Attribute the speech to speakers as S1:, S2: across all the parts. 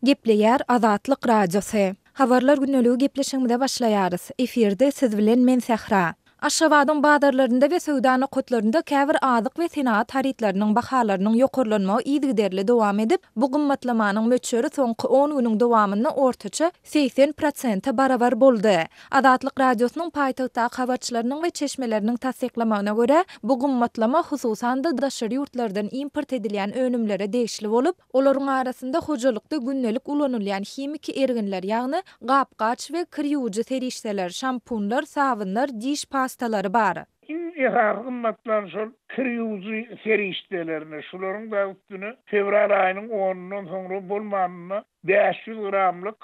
S1: Gepleýär Azatlyk Radiosy. Habarlar gündeligi gepleşigimize başlaýarys. Efirde siz bilen men Sähra. Aşgabadyň bazarlarynda we söwda nokatlarynda käbir azyk we senagat harytlarynyň bahalarynyň ýokarlanmagy yzygiderli dowam edip, bu gymmatlamanyň möçberi soňky on günüň dowamynda ortaça 80 prosente barabar boldy. Azatlyk Radiosynyň paýtagtdaky habarçylarynyň we çeşmeleriniň tassyklamagyna görä, bu gymmatlama hususan-da daşary ýurtlardan import edilýän önümlere degişli bolup, Olaryň arasynda hojalykda gündelik ulanylýan himiki erginler, ýagny gap-gaç we kir ýuwujy serişdeler, şampunlar, sabynlar, diş pastalary bar.
S2: Iň esasy gymmatlan şol kir ýuwujy serişdelerine, şularyň dagy üstüne fewral aýynyň onundan soňra bolmanynda 500 gramlyk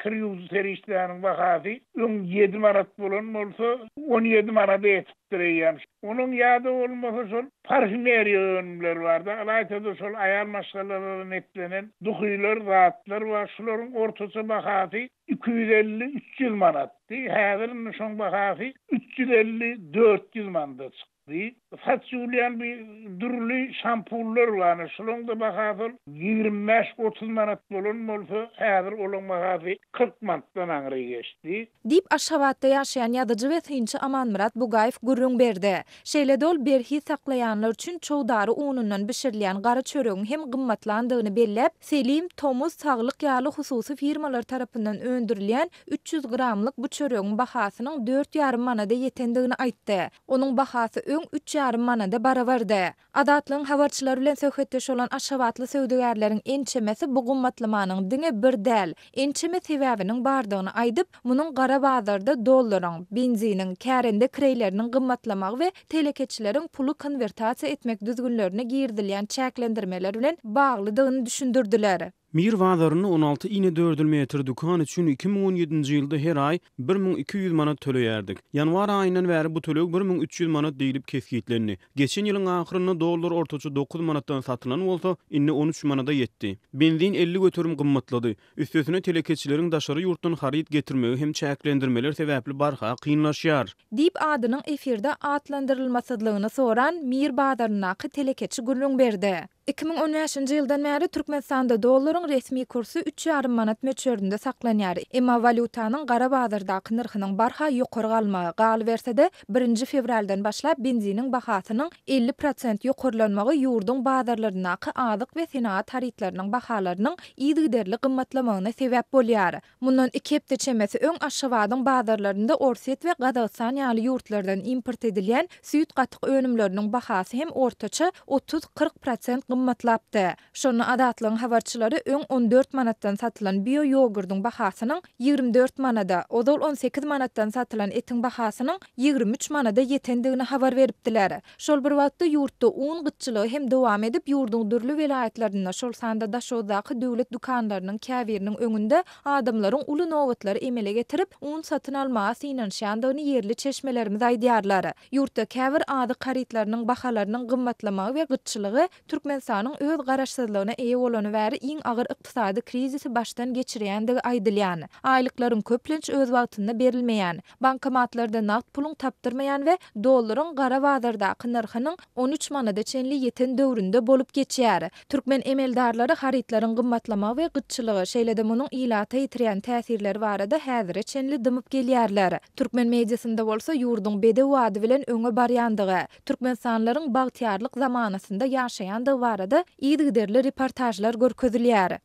S2: kir ýuwujy serişdäniň bahasy öň ýedi manat bolan bolsa, 17 manada ýetipdir eýýäm. Onuň ýa-da bolmasa şol parfümeriýa önümleri bar-da, ylaýta-da şol aýal maşgalalara netlenen duhylar, zatlar bar. Şularyň ortaça bahasy 250, 300 manatdy. Häzir indi şoň bahasy 350, 400 manada çykdy. Saç ýuwulýan bir dürli şampunlar bar. Ine, şularyň-da bahasy ol 25, 30 manat bolan bolsa, häzir olaň bahasy 40 manatdan aňry geçdi.
S1: Diýip, Aşgabatda ýaşaýan ýazyjy we synçy Amanmyrat Bugaýew gürrüň berdi. Şeýle-de ol berhiz saklaýanlar üçin çowdary unundan bişirilýän gara çöregiň hem gymmatlandygyny belläp, Selim, Tomus, Saglyk ýaly hususy firmalar tarapyndan öndürilýän 300 gramlyk bu çöregiň bahasynyň dört ýarym manada ýetendigini aýtdy. Onuň bahasy öň üç ýarym manada barabardy. Azatlygyň habarçylary bilen söhbetdeş bolan aşgabatly söwdagärleriň ençemesi bu gymmatlamanyň diňe bir däl, ençeme sebäbiniň bardygyny aýdyp, munuň gara bazarda dollaryň, benziniň, kärende kireýleriniň gymmatlamagy we telekeçileriň puly konwertasiýa etmek düzgünlerine girizilýän çäklendirmeler bilen baglydygyny düşündirdiler.
S3: Mir bazarynda 16 inedördül metr dükan üçin 2017-nji ýylda her aý 1200 manat töleýärdik. Ýanwar aýyndan bäri bu töleg 1300 manat diýlip kesgitlendi. Geçen ýylyň ahyrynda dollar ortaça dokuz manatdan satylan bolsa, indi on üç manada ýetdi. Benzin 50% gymmatlady. Üstesine telekeçileriň daşary ýurtdan haryt getirmegi hem çäklendirmeler sebäpli barha kynlaşýar.
S1: Diýip, adynyň efirde atlandyrylmasyzlygyny soran Mir bazaryndaky telekeçi gürrüň berdi. 2015-nji ýyldan bäri Türkmenistanda dollaryň resmi kursy üç ýarym manat möçberinde saklanýar. Emma walýutanyň gara bazardaky nyrhynyň barha ýokary galmagy, galyberse-de, birinji fewraldan başlap benziniň bahasynyň 50 prosent ýokarlanmagy ýurduň bazarlaryndaky azyk we senagat harytlarynyň bahalarynyň yzygiderli gymmatlamagyna sebäp bolýar. Mundan iki hepde çemesi öň Aşgabadyň bazarlarynda Orsýet we Gazagystan ýaly ýurtlardan import edilýän süýt-gatyk önümleriniň bahasy hem ortaça 30-40 prosent gymmatlapdy. Şonda Azatlygyň habarçylary öň 14 manatdan satylan bio ýogurdyň bahasynyň 24 manada, ozal 18 manatdan satylan etiň bahasynyň 23 manada ýetendigini habar beripdiler. Şol bir wagtda, ýurtda un gytçylygy hem dowam edip, ýurduň dürli welaýatlarynda, şol sanda Daşoguzdaky döwlet dükanlarynyň käbiriniň öňünde adamlaryň uly nobatlary emele getirip, un satyn almaga synanyşýandygyny ýerli çeşmelerimiz aýdýarlar. Ýurtda käbir azyk harytlarynyň bahalarynyň gymmatlamagy we gytçylygy Türkmenistanyň öz garaşsyzlygyna eýe bolany bäri iň agyr ykdysady krizisi başdan geçirýändigi aýdylýan, aýlyklaryň köplenç öz wagtynda berilmeýän, bankomatlarda nagt puluň tapdyrmaýan we dollaryň gara bazardaky nyrhynyň 13 manada çenli ýeten döwründe bolup geçýär. Türkmen emeldarlary harytlaryň gymmatlamagy we gytçylygy, şeýle-de munuň ilata ýetirýän täsirleri barada häzire çenli dymyp gelýärler. Türkmen mediasynda bolsa ýurduň bedew ady bilen öňe barýandygy, türkmenistanlylaryň bagtyýarlyk zamanasynda ýaşaýandygy barada yzygiderli reportažlar görkezilýär.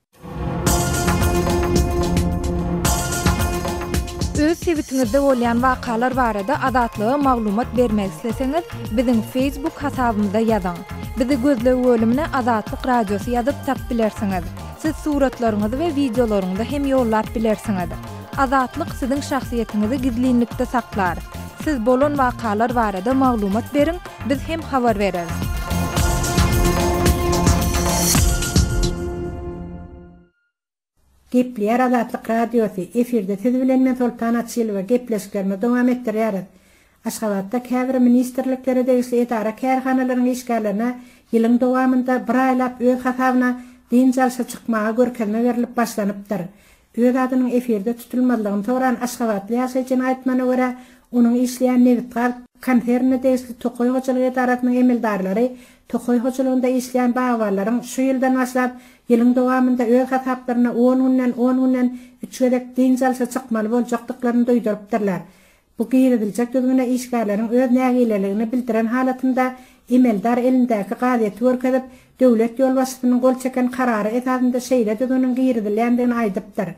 S1: Öz sebitiňizde bolýan wakalar barada Azatlyga maglumat bermek isleseňiz, biziň Facebook hasabymyza ýazyň. Bizi gözleg bölümine Azatlyk Radiosy ýazyp tap bilersiňiz. Siz suratlaryňyzy we wideolaryňyzy hem ýollap bilersiňiz. Azatlyk siziň şahsyýetiňizi gizlinlikde saklar. Siz bolan wakalar barada maglumat beriň, biz hem habar bereris.
S4: Gepleýär Azatlyk Radiosy, efirde siz bilen men Soltan Açylowa gepleşiklerimizi dowam etdirýäris. Aşgabatda käbir ministrliklere degişli edara-kärhanalaryň işgärlerine ýylyň dowamynda bir aýlap öz hasabyna dynç alşa çykmaga görkezme berlip başlanypdyr. Öz adynyň efirde tutulmazlygyny soran aşgabatly ýaşaýjynyň aýtmagyna görä, onuň işleýän nebitgaz konsernine degişli tokaý hojalyk edarasynyň emeldarlary. Tokaý hojalygynda işleýän bagbanlaryň şu ýyldan başlap ýylyň dowamynda öz hasaplaryna on günden on günden üç gezek dynç alşa çykmaly boljakdyklaryny duýdurypdyrlar. Bu giriziljek düzgüne işgärleriň öz nägileligini bildiren halatynda emeldar elindäki gazeti görkezip, döwlet ýolbaşçysynyň gol çeken karary esasynda şeýle düzgüniň girizilýändigini aýdypdyr.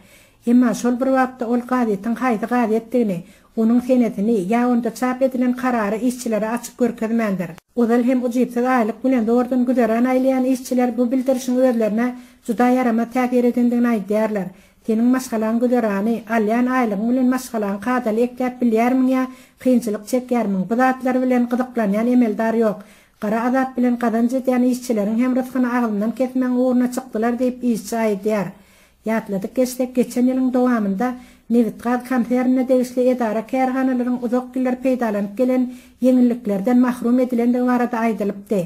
S4: Emma şol bir wagtda ol gazetiň haýsy gazetdigini, onuň senesini ýa onda çap edilen karary işçilere açyk görkezmändir. Ozal hem ujypsyz aýlyk bilen zordan güzeran aýlaýan işçiler bu bildirişiň özlerine juda ýaramaz täsir edendigini aýdýarlar. Seniň maşgalaň güzerany, alýan aýlygyň bilen maşgalaňy kadaly ekläp bilýärmiň ýa kynçylyk çekýärmiň, bu zatlar bilen gyzyklanýan emeldar ýok. Gara azap bilen gazanç edýän işçileriň hem rysgyny agzyndan kesmegiň ugruna çykdylar diýip işçi aýdýar. Ýatladyp geçsek, geçen ýylyň dowamynda nebitgaz konsernine degişli edara-kärhanalaryň uzak ýyllar peýdalanyp gelen ýeňilliklerden mahrum edilendigi barada aýdylypdy.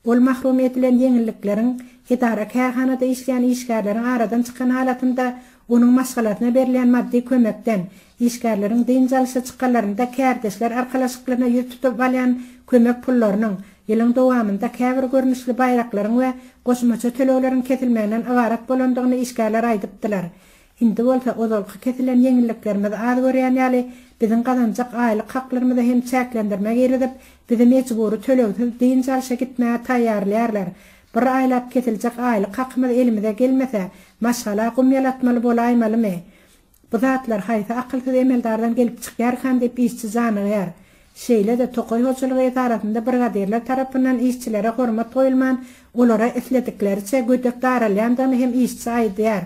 S4: Ol mahrum edilen ýeňillikleriň edara-kärhanada işleýän işgärleriň aradan çykan halatynda onuň maşgalasyna berilýän maddy kömekden, işgärleriň dynç alyşa çykanlarynda kärdeşler arkalaşyklaryna ýüz tutup alýan kömek pullarynyň, ýylyň dowamynda käbir görnüşli baýraklaryň we goşmaça tölegleriň kesilmeginden ybarat bolandygyny işgärler aýdypdylar. Indi bolsa ozalky kesilen ýeňilliklerimizi az görýän ýaly, biziň gazanjak aýlyk haklarymyza hem çäklendirme girizip, bizi mejbury tölegsiz dynç alşa gitmäge taýýarlaýarlar. Bir aýlap kesiljek aýlyk hakymyz elimize gelmese, maşgala gum ýalatmaly bolaýmalymy? Bu zatlar haýsy akylsyz emeldardan gelip çykýarkan diýip işçi janygýar. Şeýle-de tokaý hojalygy edarasynda brigadirler tarapyndan işçilere hormat goýulman, olara isledikleriçe gödek daralýandygyny hem işçi aýdýar.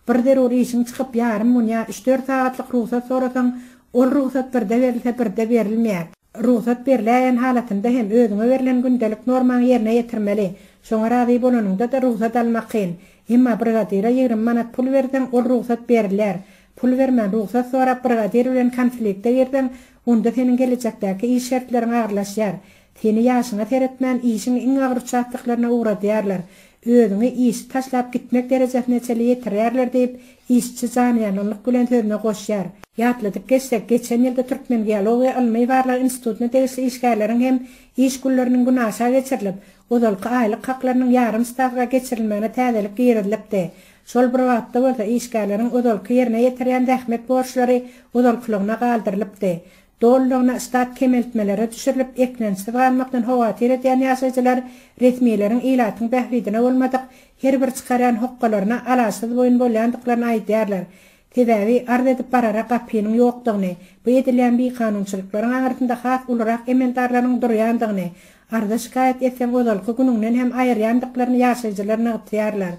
S4: Bir zerur işiň çykyp ýarym gün ýa üç-dört sagatlyk rugsat sorasaň, ol rugsat birde berilse birde berilmeýär. Rugsat berläýen halatynda hem özüňe berlen gündelik normaňy ýerine ýetirmeli. Şoňa razy bolanyňda-da rugsat almak kyn. Emma brigadire 20 manat pul berseň, ol rugsat berilýär. Pul bermän rugsat sorap brigadir bilen konflikte girseň, onda seniň gelejekdäki iş şertleriň agyrlaşýar. Seni ýaşyňa seretmän işiň iň agyr uçastoklaryna ugradýarlar. Özüňi işi taşlap gitmek derejesine çenli ýetirýärler diýip, işçi janyýangynlyk bilen sözüne goşýar. Ýatladyp geçsek, geçen ýylda Türkmengeologiýa ylmy-barlag institutyna degişli işgärleriň hem iş günleriniň günaşa geçirilip, ozalky aýlyk haklarynyň ýarym stawka geçirilmegine täzelik girizilipdi. Şol bir wagtda bolsa işgärleriň ozalky ýerine ýetirýän zähmet borçlary ozalkylygyna galdyrylypdy. Dolulygyna ştat kemeltmelere düşürilip, eklençsiz galmakdan howatyr edýän ýaşaýjylar resmileriň ilatyň bähbidine bolmadyk her bir çykarýan hokgalaryna alaçsyz boýun bolýandyklaryny aýdýarlar. Sebäbi arz edip barara gapynyň ýokdugyny, bu edilýän bikanunçylyklaryň aňyrsynda has ulurak emeldarlaryň durýandygyny, arza-şikaýat etseň ozalky günüňden hem aýyrýandyklaryny ýaşaýjylar nygtaýarlar.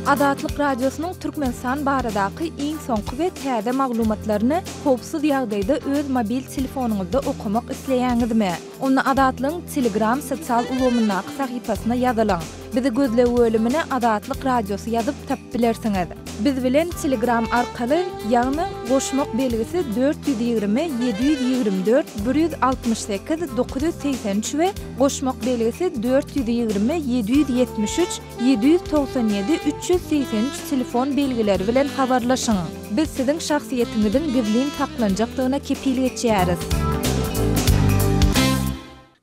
S1: Azatlyk Radiosynyň Türkmenistan baradaky iň soňky we täze maglumatlaryny howpsuz ýagdaýda öz mobil telefonyňyzda okamak isleýäňizmi? Onda Azatlygyň Telegram sosial ulgamyndaky sahypasyna ýazylyň. Bizi gözleg bölümine Azatlyk Radiosy ýazyp tapyp bilersiňiz. Biz bilen Telegram arkaly, ýagny goşmak belgisi 420 724 168 983 we goşmak belgisi 420 773 797 383 telefon belgileri bilen habarlaşyň. Biz siziň şahsyýetiňiziň gizlin saklanjakdygyna kepil geçýäris.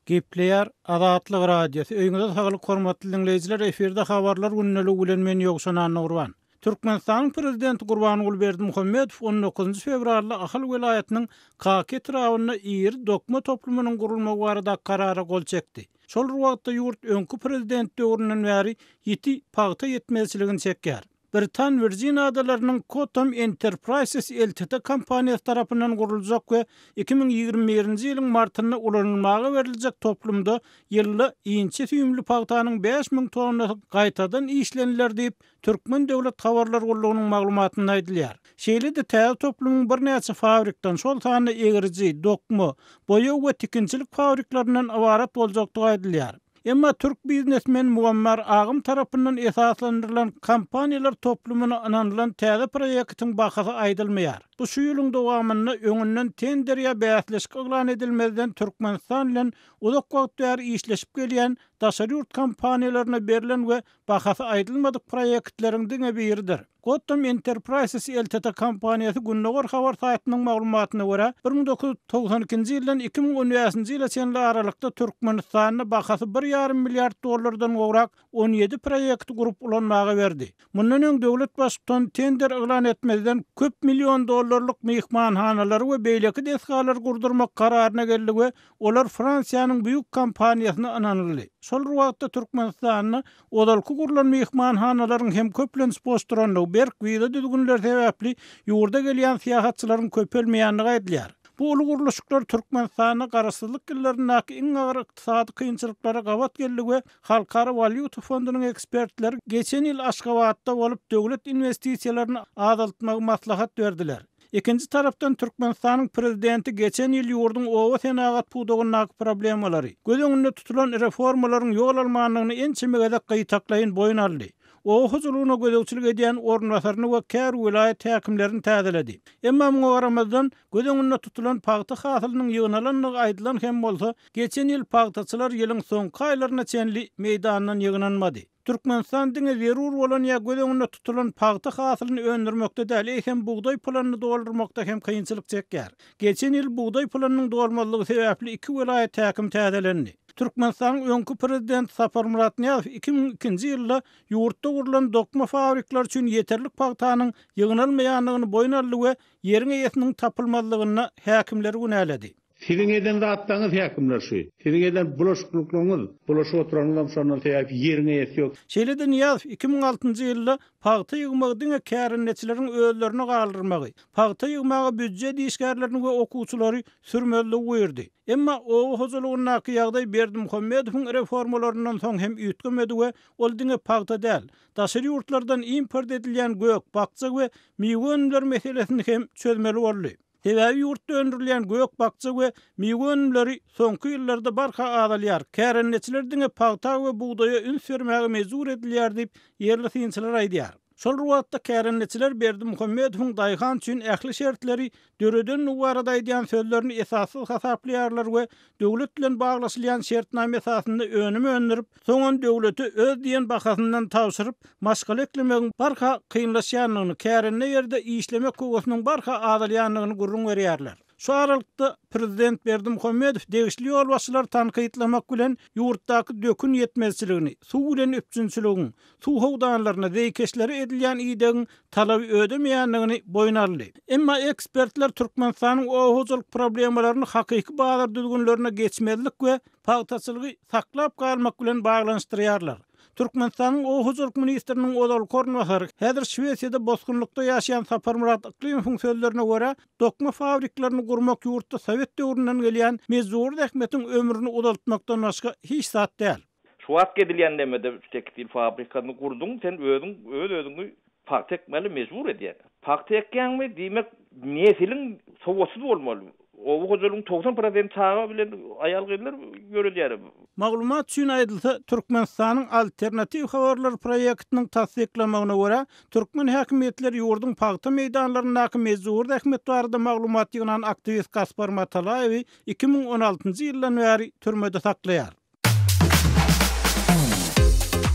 S5: Gepleýär Azatlyk Radiosy. Öýüňize saglyk hormatly diňleýjiler efirde habarlar gündeligi bilen men Ýowşan Annagurban. Türkmenistanyň Prezidenti Gurbanguly Berdimuhamedow on dokuzynjy fewralda Ahal welaýatynyň Kaka etrabynda iri dokma toplumynyň gurulmagy baradaky Karara gol çekdi. Şol bir wagtda ýurt öňki prezident döwründen bäri ýiti pagta ýetmezçiligini çekýär. Britan Wirjin adalarynyň Cottam Enterprises Ltd kompaniýasy tarapyndan guruljak we 2021-nji ýylyň martynda ulanylmaga beriljek toplumda ýylda inçe süýümli pagtanyň 5000 tonnasy gaýtadan işleniler diýip, Türkmen döwlet habarlar gullugynyň maglumatynda aýdylýar. Şeýle-de täze toplumyň birnäçe fabrikden, şol sanda egriji, dokma, boýag we tikinçilik fabriklerinden ybarat boljakdygy aýdylýar. Emma türk biznesmeni Muammar Agym tarapyndan esaslandyrylan kompaniýalar toplumyna ynanylan täze proýektiň bahasy aýdylmaýar. Bu şu ýylyň dowamynda öňünden tender ýa bäsleşik yglan edilmezden Türkmenistan bilen uzak wagt bäri işleşip gelýän daşary ýurt kompaniýalaryna berlen we bahasy aýdylmadyk proýektleriň diňe biridir. Gotham Enterprises LTD kompaniýasy Gündogar habar saýtynyň maglumatyna görä, 1992-nji ýyldan 2015-nji ýyla çenli aralykda Türkmenistanda bahasy bir ýarym milliard dollardan gowrak 17 proýekti gurup ulanmaga berdi. Mundan öň döwlet baştutany tender yglan etmezden köp million dollarlyk myhmanhanalary we beýleki desgalary gurdurmak kararyna geldi we olar Fransiýanyň büýük kompaniýasyna ynanyldy. Şol bir wagtda Türkmenistanda Ozalky gurlan myhmanhanalaryň hem köplenç boş durandygy, berk wiza düzgünleri sebäpli ýurda gelýän syýahatçylaryň köpelmeýändigi aýdylýar. Bu uly gurluşyklar Türkmenistanda garaşsyzlyk ýyllaryndaky iň agyr ykdysady kynçylyklara gabat geldi we Halkara walýuta fondunyň ekspertleri geçen ýyl Aşgabatda bolup, döwlet inwestisiýalaryny azaltmagy maslahat berdiler. Ikinji tarapdan, Türkmenistanyň prezidenti geçen ýyl ýurduň oba senagat pudagyndaky problemalary, göz öňünde tutulan reformalaryň ýol almandygyny ençeme gezek gytaklaýyn boýun aldy. Oba hojalygyna gözegçilik edýän orunbasaryny we käbir welaýat häkimlerini täzeledi. Emma muňa garamazdan, göz öňünde tutulan pagta hasylynyň ýygnalandygy aýdylan hem bolsa, geçen ýyl pagtaçylar ýylyň soňky aýlaryna çenli meýdandan ýygnanmady. Türkmenistan diňe zerur bolan ýa göz öňünde tutulan pagta hasylyny öndürmekde däl, eýsem bugdaý planyny doldurmakda hem kynçylyk çekýär. Geçen ýyl bugdaý planynyň dolmazlygy sebäpli iki welaýat häkimi täzelendi. Türkmenistanyň öňki prezidenti Saparmyrat Nyýazow 2002-nji ýylda ýurtda gurlan dokma fabrikleri üçin ýeterlik pagtanyň ýygnalmaýandygyny boýun aldy we ýeriň eýesiniň tapylmazlygynda häkimleri günäledi.
S6: Siziň eden zatlaryňyz häkimler şu. Siziň eden bulaşyklyklaryňyz, bulaşyp oturanyňyzam şondan sebäp ýeriň eýesi ýok.
S5: Şeýle-de Nyýazow 2006-njy ýylda pagta ýygmagy diňe kärendeçileriň özlerine galdyrmagy, pagta ýygmaga býujet işgärlerini we okuwçylary sürmezligi buýurdy. Emma oba hojalygyndaky ýagdaý Berdimuhamedowyň reformalaryndan soň hem üýtgemedi we ol diňe pagta däl, daşary ýurtlardan import edilýän gök, bakja we miwe önümleri meselesini hem çözmeli boldy. Sebäbi ýurtda öndürilýän gök-bakja we miwe önümleri soňky ýyllarda barha azalýar, kärendeçiler diňe pagta we bugdaýa üns bermäge mejbur edilýär diýip, ýerli synçylar aýdýar. Şol bir wagtda, kärendeçiler Berdimuhamedowyň daýhan üçin ähli şertleri döredendigi barada aýdýan sözlerini esassyz hasaplaýarlar we döwlet bilen baglaşylýan şertnama esasynda önüm öndürip, soňam döwlete öz diýen bahasyndan tabşyryp, maşgala eklemegiň barha kynlaşýandygyny, kärende ýerde işlemek höwesiniň barha azalýandygyny gürrüň berýärler. Şu aralykda, prezident Berdimuhamedow degişli ýolbaşçylary tankytlamak bilen, ýurtdaky dökün ýetmezçiligini, suw bilen üpjünçiligiň, suw howdanlaryna, zeýkeşlere edilýän idegiň talaby ödemeýändigini boýun aldy. Emma ekspertler Türkmenistanyň oba hojalyk problemalaryny hakyky bazar düzgünlerine geçmezlik we pagtaçylygy saklap galmak bilen baglanyşdyrýarlar. Türkmenistanyň Oba hojalyk ministriniň ozalky orunbasary, häzir Şwesiýada bosgunlykda ýaşaýan Saparmyrat Yklymowyň sözlerine görä, dokma fabriklerini gurmak ýurtda sowet döwründen gelýän mejbury zähmetiň ömrüni uzaltmakdan başga hiç zat däl.
S7: Şu wagt edilýän nemede tekstil fabrikasyny gurduň, sen özüň öz-özüňi pagta ekmäli mejbur edýäň. Pagta ekýäňmi, diýmek, nesiliň sowatsyz bolmaly. Oba hojalygyň 90 prosenti çaga bilen aýal-gyzlar ýöredýär.
S5: Maglumat üçin aýdylsa, Türkmenistanyň Alternatiw habarlar proýektiniň tassyklamagyna görä, türkmen häkimiýetleri ýurduň pagta meýdanlaryndaky mejbury zähmet barada maglumat ýygnan aktiwist Gaspar Matalaýewi 2016-njy ýyldan bäri türmede saklaýar.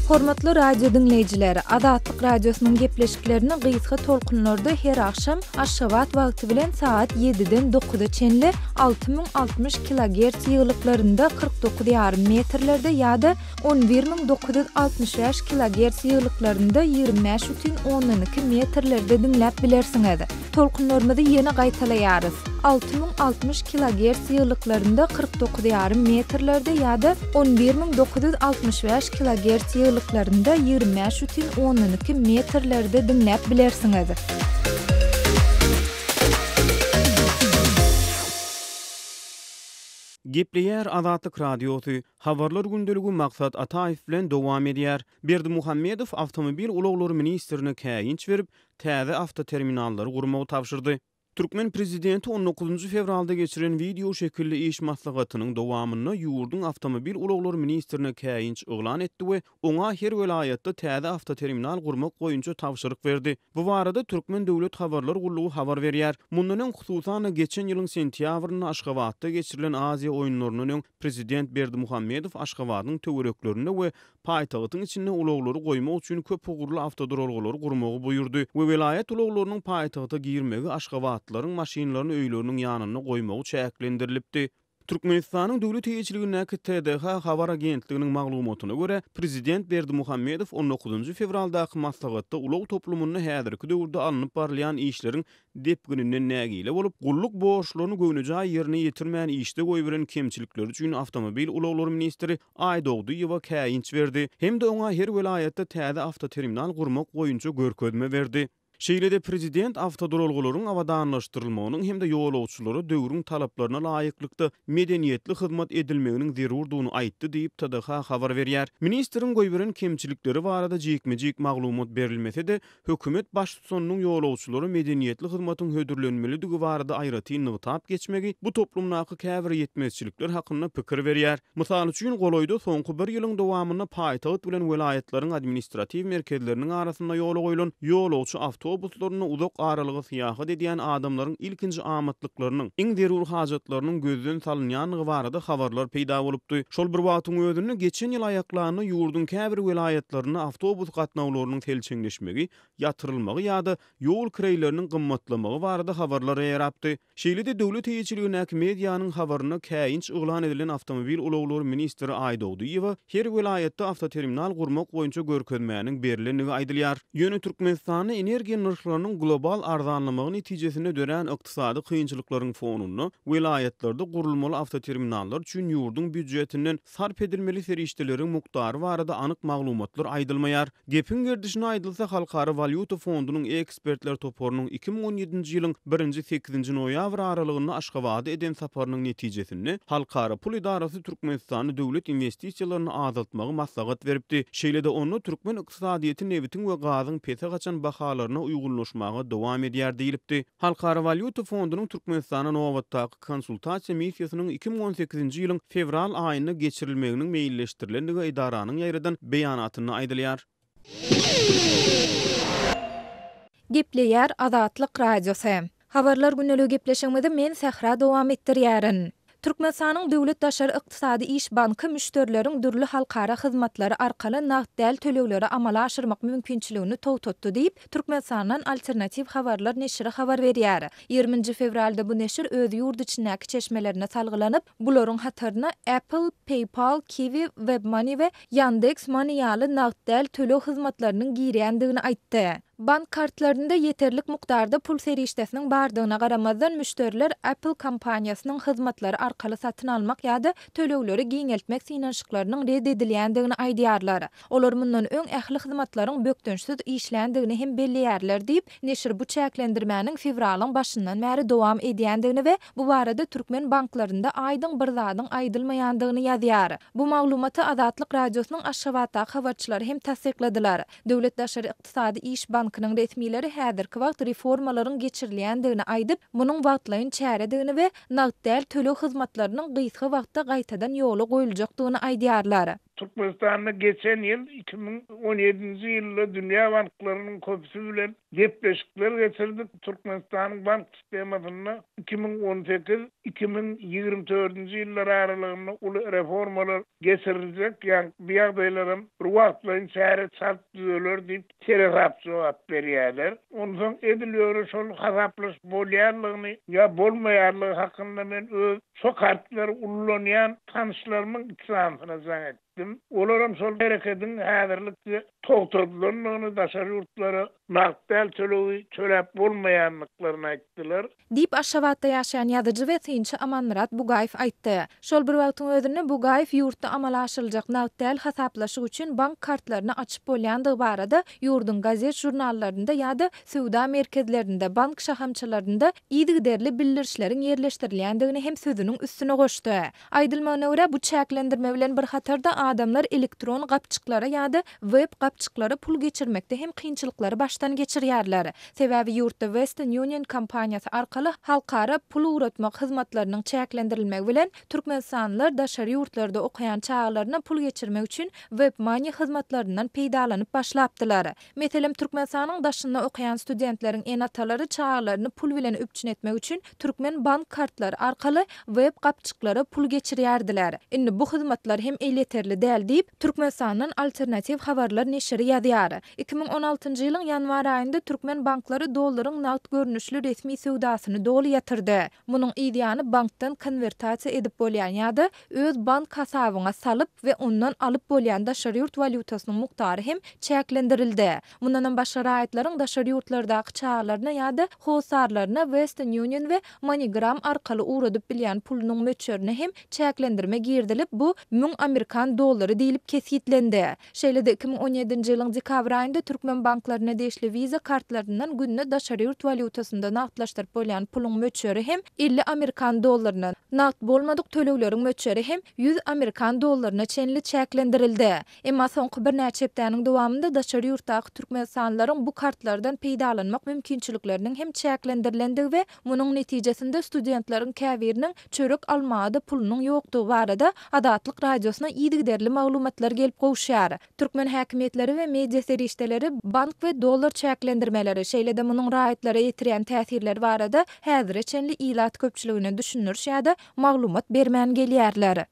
S1: Hormatly radio diňleýjiler, Azatlyk Radiosynyň gepleşiklerini gysga tolkunlarda her agşam Aşgabat wagty bilen sagat 7-den 9-a çenli 6060 kilogerts ýygylyklarynda 49 ýarym metrlerde ýa-da 11965 kilogerts ýygylyklarynda 25,2 metrlerde diňläp bilersiňiz. Tolkunlarymyzy ýene gaýtalaýarys, 6060 kilogerts ýygylyklarynda 49 ýarym metrlerde ýa-da 11965 kilogerts ýygylyklarynda 25,2 metrlerde diňläp bilersiňiz.
S3: Gepleýär Azatlyk Radiosy, Habarlar gündeligi Maksat Ataýew bilen dowam edýär. Berdimuhamedow awtomobil ulaglary ministrine käýinç berip, täze awtoterminallary gurmagy tabşyrdy. Türkmen prezidenti on dokuzynjy fewralda geçiren wideo şekilli iş maslahatynyň dowamynda ýurduň awtomobil ulaglary ministrine käýinç yglan etdi we oňa her welaýatda täze awtoterminal gurmak boýunça tabşyryk berdi. Bu barada Türkmen döwlet habarlar gullugy habar berýär. Mundan öň, hususan-da, geçen ýylyň sentýabrynda Aşgabatda geçirilen Aziýa oýunlaryndan öň prezident Berdimuhamedow Aşgabadyň töwereklerinde we paýtagtyň içinde ulaglary goýmak üçin köp ugurly awtoduralgalary gurmagy buýurdy we welaýat ulaglarynyň paýtagta girmegi aşgabatlylaryň maşynlaryny öýleriniň ýanynda goýmagy çäklendirilipdi. Türkmenistanyň döwlet eýeçiligindäki TDH habar agentliginiň maglumatyna görä, prezident Berdimuhamedow on dokuzynjy fewraldaky maslahatda ulag toplumynda häzirki döwürde alnyp barylýan işleriň depgininden nägile bolup, gulluk borçlaryny göwnejaý ýerine ýetirmän işde goýberen kemçilikleri üçin awtomobil ulaglary ministri Aýdogdyýewa käýinç berdi hem-de oňa her welaýatda täze awtoterminal gurmak boýunça görkezme berdi. Şeýle-de prezident awtoduralgalaryň abadanlaşdyrylmagynyň hem-de ýolagçylara döwrüň talaplaryna laýyklykda medeniýetli hyzmat edilmeginiň zerurdygyny aýtdy diýip, TDH habar berýär. Ministriň goýberen kemçilikleri barada jikme-jik maglumat berilmese-de, Hökümet baştutanynyň ýolagçylara medeniýetli hyzmatyň hödürlenmelidigi barada aýratyn nygtap geçmegi bu toplumdaky käbir ýetmezçilikler hakynda pikir berýär. Mysal üçin, golaýda soňky bir ýylyň dowamynda paýtagt bilen welaýatlaryň administratiw merkezleriniň arasynda ýola goýlan ýolagçy awtobuslarynda uzak aralyga syýahat edýän adamlaryň ilkinji amatlyklarynyň, iň zerur hajatlarynyň gözden salynýandygy barada habarlar peýda bolupdy. Şol bir wagtyň özünde, geçen ýyl aýaklanda ýurduň käbir welaýatlarynda awtobus gatnawlarynyň selçeňleşmegi, ýatyrylmagy ýa-da ýol kireýleriniň gymmatlamagy barada habarlar ýaýrapdy. Şeýle-de, döwlet eýeçiligindäki medianyň habarynda käýinç yglan edilen awtomobil ulaglary ministri Aýdogdyýewa her welaýatda awtoterminal gurmak boýunça görkezmäniň berlendigi aýdylýar. Ýöne Türkmenistanda energiýa nyrhlarynyň global arzanlamagy netijesinde dörän ykdysady kynçylyklaryň fonunda, welaýatlarda gurulmaly awtoterminallar üçin ýurduň býujetinden sarp edilmeli serişdeleriň mukdary barada anyk maglumatlar aýdylmaýar. Gepiň gerdişine aýdylsa, Halkara walýuta fondunyň ekspertler toparynyň 2017-nji ýylyň birinji-sekizinji noýabr aralygynda Aşgabada eden saparynyň netijesinde, Halkara pul edarasy Türkmenistanda döwlet inwestisiýalaryny azaltmagy maslahat beripdi. Şeýle-de onda türkmen ykdysadyýeti nebitiň we gazyň pese gaçan bahalaryna uýgunlaşmaga dowam edýär diýlipdi. Halkara walýuta fondunyň Türkmenistana nobatdaky konsultasiýa missiýasynyň 2018-nji ýylyň fewral aýynda geçirilmeginiň meýilleşdirilendigi edaranyň ýaýradan beýanatynda aýdylýar.
S1: Gepleýär Azatlyk Radiosy. Habarlar gündeligi gepleşigimizi men Sähra dowam etdirýärin. Türkmenistanyň Döwlet daşary ykdysady iş banky müşderileriň dürli halkara hyzmatlary arkaly nagt däl tölegleri amala aşyrmak mümkinçiligini togtatdy diýip, Türkmenistandan Alternatiw habarlar neşiri habar berýär. Ýigriminji fewralda bu neşir öz ýurt içindäki çeşmelerine salgylanyp, bularyň hataryna Apple, PayPal, Kiwi, WebMoney we Yandex Money ýaly nagt däl töleg hyzmatlarynyň girýändigini aýtdy. Bank kartlarynda ýeterlik mukdarda pul serişdesiniň bardygyna garamazdan, müşderiler Apple kompaniýasynyň hyzmatlary arkaly satyn almak ýa-da tölegleri giňeltmek synanyşyklarynyň ret edilýändigini aýdýarlar. Olar mundan öň ähli hyzmatlaryň bökdençsiz işländigini hem belleýärler diýip, neşir bu çäklendirmäniň fewralyň başyndan bäri dowam edýändigini we bu barada türkmen banklarynda aýdyň bir zadyň aýdylmaýandygyny ýazýar. Bu maglumaty Azatlyk Radiosynyň Aşgabatdaky habarçylary hem tassykladylar. Döwlet daşary ykdysady iş bankynyň resmileri häzirki wagt reformalaryň geçirilýändigini aýdyp, munuň wagtlaýyn çäredigini we nagt däl töleg hyzmatlarynyň gysga wagtda gaýtadan ýola goýuljakdygyny aýdýarlar.
S2: Türkmenistanda geçen ýyl, 2017-nji ýylda dünýä banklarynyň köpüsi bilen gepleşikler geçirdik. Türkmenistanyň bank sistemasynda 2018, 2024-nji ýyllar aralygynda uly reformalar geçiriljek, ýa bu ýagdaýlaram bir wagtlaýyn çäre çalt düzeler diýip seresap jogap berýärler. Onsoň edil ýöne şol hasaplaşyp bolýanlygyny ýa bolmaýanlygy hakynda men öz şo kartlary ullanýan tanyşlarymyň iki sanysyna jaň etdim. Olaram şol herekediň häzirlikçe togtadylandygyny, daşary ýurtlara nagt däl tölegi töläp bolmaýandyklaryny aýtdylar.
S1: Diýip, Aşgabatda ýaşaýan ýazyjy we synçy Amanmyrat Bugaýew aýtdy. Şol bir wagtyň özünde Bugaýew ýurtda amala aşyryljak nagt däl hasaplaşyk üçin bank kartlaryny açyp bolýandygy barada ýurduň gazet-žurnallarynda ýa-da söwda merkezlerinde, bank şahamçalarynda yzygiderli bildirişleriň ýerleşdirilýändigini hem sözüniň üstüne goşdy. Aýdylmagyna görä, bu çäklendirme bilen bir hatarda. adamlar elektron gapjyklara ýa-da web gapjyklara pul geçirmekde hem kynçylyklary başdan geçirýärler. Sebäbi ýurtda Western Union kompaniýasy arkaly halkara pul ugratmak hyzmatlarynyň çäklendirilmegi bilen, türkmenistanlylar daşary ýurtlarda okaýan çagalaryna pul geçirmek üçin WebMoney hyzmatlaryndan peýdalanyp başlapdylar. Meselem, Türkmenistanyň daşynda okaýan studentleriň ene-atalary çagalaryny pul bilen üpjün etmek üçin türkmen bank kartlary arkaly web gapjyklara pul geçirýärdiler. Indi bu hyzmatlar hem elýeterli däl diýip, Türkmenistandan Alternatiw habarlar neşiri ýazýar. 2016-njy ýylyň ýanwar aýynda türkmen banklary dollaryň nagt görnüşli resmi söwdasyny doly ýatyrdy. Munuň yz ýany bankdan konwertasiýa edip bolýan ýa-da öz bank hasabyňa salyp we ondan alyp bolýan daşary ýurt walýutasynyň mukdary hem çäklendirildi. Mundanam başga raýatlaryň daşary ýurtlardaky çagalaryna ýa-da hossarlaryna Western Union we MoneyGram arkaly ugradyp bilýän pulunyň möçberine hem çäklendirme girizilip, bu 1000 amerikan dollary diýlip kesgitlendi. Şeýle-de, 2017-nji ýylyň dekabr aýynda türkmen banklaryna degişli Visa kartlaryndan günde daşary ýurt walýutasynda nagtlaşdyryp bolýan puluň möçberi hem 50 amerikan dollaryna, nagt bolmadyk tölegleriň möçberi hem 100 amerikan dollaryna çenli çäklendirildi. Emma soňky birnäçe hepdäniň dowamynda daşary ýurtdaky türkmenistanlylaryň bu kartlardan peýdalanmak mümkinçilikleriniň hem çäklendirilendigi we munuň netijesinde studentleriň käbiriniň çörek almaga-da pulunyň ýokdugy barada Azatlyk Radiosyna yzygiderli maglumatlar gelip gowuşýar. Türkmen häkimiýetleri we media serişdeleri bank we dollar çäklendirmeleri, şeýle-de munuň raýatlara ýetirýän täsirleri barada häzire çenli ilat köpçüligine düşündiriş ýa-da maglumat bermän gelýärler.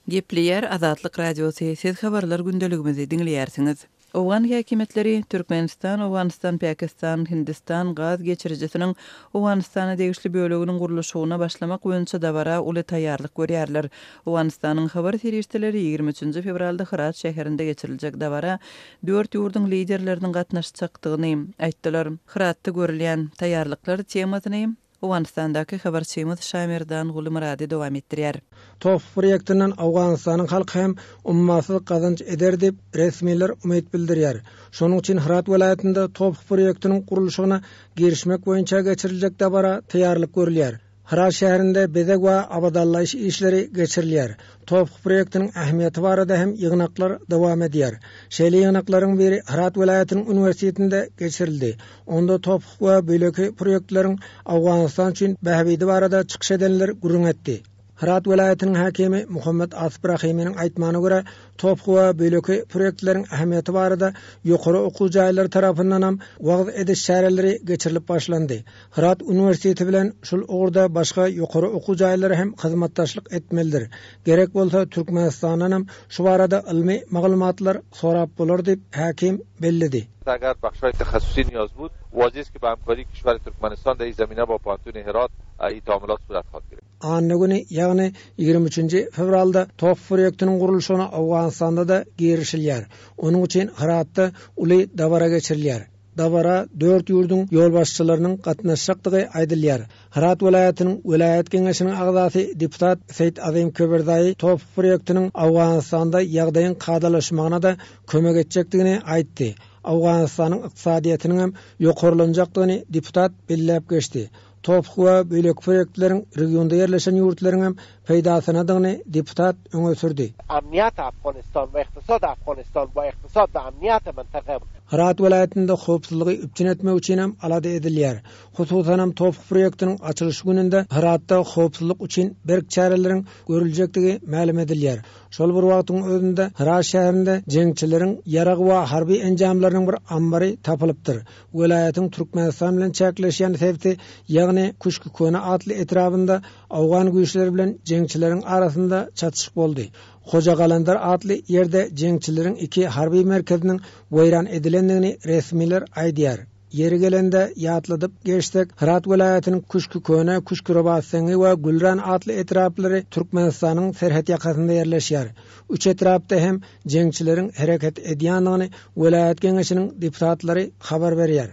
S8: Gepleýär Azatlyk Radiosy, Siz habarlar gündeligimizi diňleýärsiňiz. Owgan häkimiýetleri Türkmenistan, Owganystan, Pakistan, Hindistan gaz geçirijisiniň Owganystana degişli böleginiň gurluşygyna başlamak boýunça dabara uly taýýarlyk görýärler. Owganystanyň habar serişdeleri 23 fewralda Hyrat şäherinde geçiriljek dabara dört ýurduň liderleriniň gatnaşjakdygyny aýtdylar. Hyratda görülýän taýýarlyklar temasyny Owganystandaky habarçymyz Şamerdan Gulymyrady dowam etdirýär.
S9: TOPH proýektinden Owganystanyň halky hem ummasyz gazanç eder diýip, resmiler umyt bildirýär. Şonuň üçin Hyrat welaýatynda TOPH proýektiniň gurluşygyna girişmek boýunça geçiriljek dabara taýýarlyk görülýär. Hyrat şäherinde bezeg we abadanlaýyş işleri geçirilýär. TOPH proýektiniň ähmiýeti barada hem ýygnaklar dowam edýär. Şeýle ýygnaklaryň biri Hyrat welaýatynyň uniwersitetinde geçirildi. Onda TOPH we beýleki proýektleriň Owganystan üçin bähbidi barada çykyş edenler gürrüň etdi. Hyrat welaýatynyň häkimi Muhammet Asyp Rahymynyň aýtmagyna görä, TOPH we beýleki proýektleriň ähmiýeti barada ýokary okuw jaýlary tarapyndanam wagyz ediş çäreleri geçirilip başlandy. Hyrat uniwersiteti bilen şul ugurda başga ýokary okuw jaýlary hem hyzmatdaşlyk etmelidir. Gerek bolsa Türkmenistandanam şu barada ylmy maglumatlar sorap bolar diýip, häkim belledi.
S10: اگر بخش‌های تخصصی نیاز بود واضح است که به همکاری کشور ترکمنستان در این زمینه با پوهنتون هرات این تعاملات صورت خواهد گرفت.
S9: Anna güni, ýagny ýigrimi üçünji fewralda TOPH proýektiniň gurluşygyna Owganystanda-da girişilýär. Onuň üçin Hyratda uly dabara geçirilýär. Dabara dört ýurduň ýolbaşçylarynyň gatnaşjakdygy aýdylýar. Hyrat welaýatynyň welaýat geňeşiniň agzasy deputat Seýit Azym Köbirzaýy TOPH proýektiniň Owganystanda ýagdaýyň kadalaşmagyna-da kömek etjekdigini aýtdy. Owganystanyň ykdysadyýetiniňem ýokarlanjakdygyny deputat belläp geçdi. TOPH we beýleki proýektleriň regionda ýerleşen ýurtlaryňam peýdasynadygyny deputat öňe sürdi.
S11: امنیت افغانستان و اقتصاد افغانستان با اقتصاد و امنیت منطقه.
S9: Hyrat welaýatynda howpsuzlygy üpjün etmek üçinem alada edilýär. Hususanam TOPH proýektiniň açylyş gününde Hyratda howpsuzlyk üçin berk çäreleriň görüljekdigi mälim edilýär. Şol bir wagtyň özünde Hyrat şäherinde jeňçileriň ýarag we harby enjamlarynyň bir ambary tapylypdyr. Welaýatyň Türkmenistan bilen çäkleşýän sebiti, ýagny Küşki-Köne atly etrabynda owgan güýçleri bilen jeňçileriň arasynda çatyşyk boldy. Hojagalandar atly ýerde jeňçileriň iki harby merkeziniň weýran edilendigini resmiler aýdýar. Ýeri gelende ýatladyp geçsek, Hyrat welaýatynyň Küşki-Köne, Küşki-Robatseňňi we Gülran atly etraplary Türkmenistanyň serhet ýakasynda ýerleşýär. Üç etrapda hem jeňçileriň hereket edýändigini welaýat geňeşiniň deputatlary habar berýär.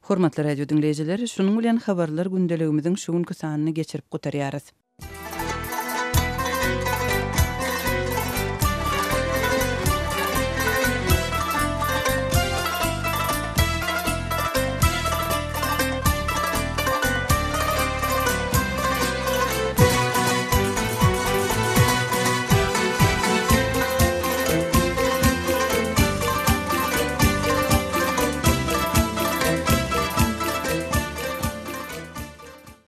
S8: Hormatly radio diňleýjiler, şunuň bilen Habarlar gündeligimiziň şu günki sanyny geçirip gutarýarys.